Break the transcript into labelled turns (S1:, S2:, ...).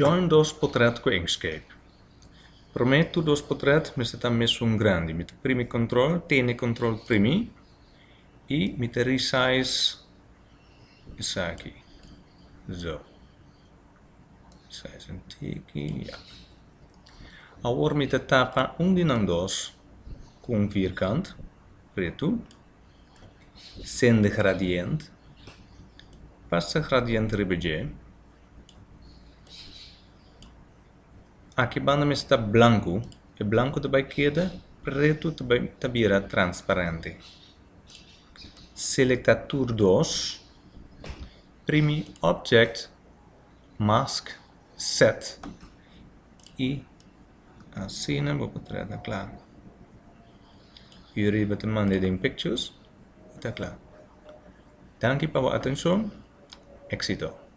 S1: Join dos potret ku Inkscape. Promé tur dos potret mester ta mesun grandi. Mi ta primi control, tene control primi i mi ta resize esaki. Zo. Resize un tiki, ya. Awor mi ta tapa un di nan dos ku un vierkant pretu. Sende gradient. Pasa gradient riba dje. Aki banda mester ta blanku. E blanku ta bai keda, pretu ta bai ta bira transparente. Selektá tur dos. Primi Object, Mask, Set i asina bo por traha ta kla. I riba ta manda den Pictures i ta kla. Danki pa bo atenshon. Éxito!